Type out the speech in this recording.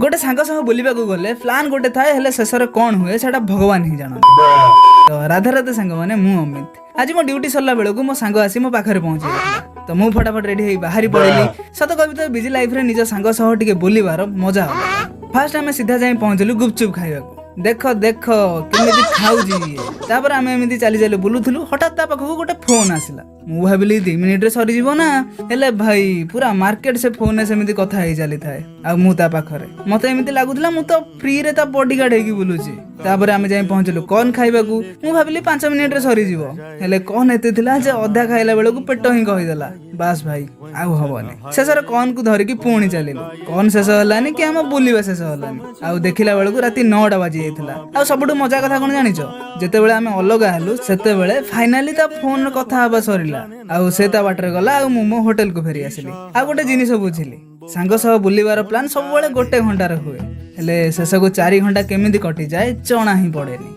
ଗୋଟେ ସାଙ୍ଗ ସହ ବୁଲିବାକୁ ଗଲେ ପ୍ଲାନ୍ ଗୋଟେ ଥାଏ, ହେଲେ ଶେଷରେ କ'ଣ ହୁଏ ସେଟା ଭଗବାନ ହିଁ ଜାଣନ୍ତି। ତ ରାଧେ ରାଧେ ସାଙ୍ଗମାନେ, ମୁଁ ଅମିତ। ଆଜି ମୋ ଡ୍ୟୁଟି ସରିଲା ବେଳକୁ ମୋ ସାଙ୍ଗ ଆସି ମୋ ପାଖରେ ପହଞ୍ଚିଯାଇଥିଲା। ତ ମୁଁ ଫଟାଫଟ ରେଡି ହେଇ ବାହାରି ପଡ଼ିଲି। ସତ କହିବି ତ, ବିଜି ଲାଇଫରେ ନିଜ ସାଙ୍ଗ ସହ ଟିକେ ବୁଲିବାର ମଜା ଅଲଗା। ଫାଷ୍ଟ ଆମେ ସିଧା ଯାଇ ପହଞ୍ଚିଲୁ ଗୁପଚୁପ ଖାଇବାକୁ। ଦେଖ ଦେଖ, କେମିତି ଖାଉଛି ଇଏ। ତାପରେ ଆମେ ଏମିତି ଚାଲି ଚାଲି ବୁଲୁଥିଲୁ, ହଠାତ୍ ତା ପାଖକୁ ଗୋଟେ ଫୋନ ଆସିଲା। ମୁଁ ଭାବିଲି 2 ମିନିଟରେ ସରିଯିବ ନା, ହେଲେ ଭାଇ, ପୁରା ମାର୍କେଟ ସେ ଫୋନରେ ସେମିତି କଥା ହେଇ ଚାଲିଥାଏ ଆଉ ମୁଁ ତା ପାଖରେ। ମତେ ଏମିତି ଲାଗୁଥିଲା ମୁଁ ତ ଫ୍ରିରେ ତା ବଡିଗାର୍ଡ ହେଇକି ବୁଲୁଛି। ତାପରେ ଆମେ ଯାଇ ପହଞ୍ଚିଲୁ କର୍ନ ଖାଇବାକୁ। ମୁଁ ଭାବିଲି 5 ମିନିଟରେ ସରିଯିବ, ହେଲେ କର୍ନ ଏତେ ଥିଲା ଯେ ଅଧା ଖାଇଲା ବେଳକୁ ପେଟ ହିଁ କହିଦେଲା, ବାସ୍ ଭାଇ, ଆଉ ହବନି। ଶେଷରେ କର୍ନକୁ ଧରିକି ପୁଣି ଚାଲିଲୁ। କର୍ନ ଶେଷ ହେଲାନି କି ଆମ ବୁଲିବା ଶେଷ ହେଲାନି। ଆଉ ଦେଖିଲା ବେଳକୁ ରାତି 9ଟା ବାଜି ଯାଇଥିଲା। ଆଉ ସବୁଠୁ ମଜା କଥା କଣ ଜାଣିଛ? ଯେତେବେଳେ ଆମେ ଅଲଗା ହେଲୁ, ସେତେବେଳେ ଫାଇନାଲି ତା ଫୋନରେ କଥା ହେବା ସରିଲା ଆଉ ସେ ତା ବାଟରେ ଗଲା ଆଉ ମୁଁ ମୋ ହୋଟେଲକୁ ଫେରି ଆସିଲି। ଆଉ ଗୋଟେ ଜିନିଷ ବୁଝିଲି, ସାଙ୍ଗ ସହ ବୁଲିବାର ପ୍ଲାନ୍ ସବୁବେଳେ ଗୋଟେ ଘଣ୍ଟାରେ ହୁଏ, ହେଲେ ଶେଷକୁ 4 ଘଣ୍ଟା କେମିତି କଟିଯାଏ ଜଣା ହିଁ ପଡେନି।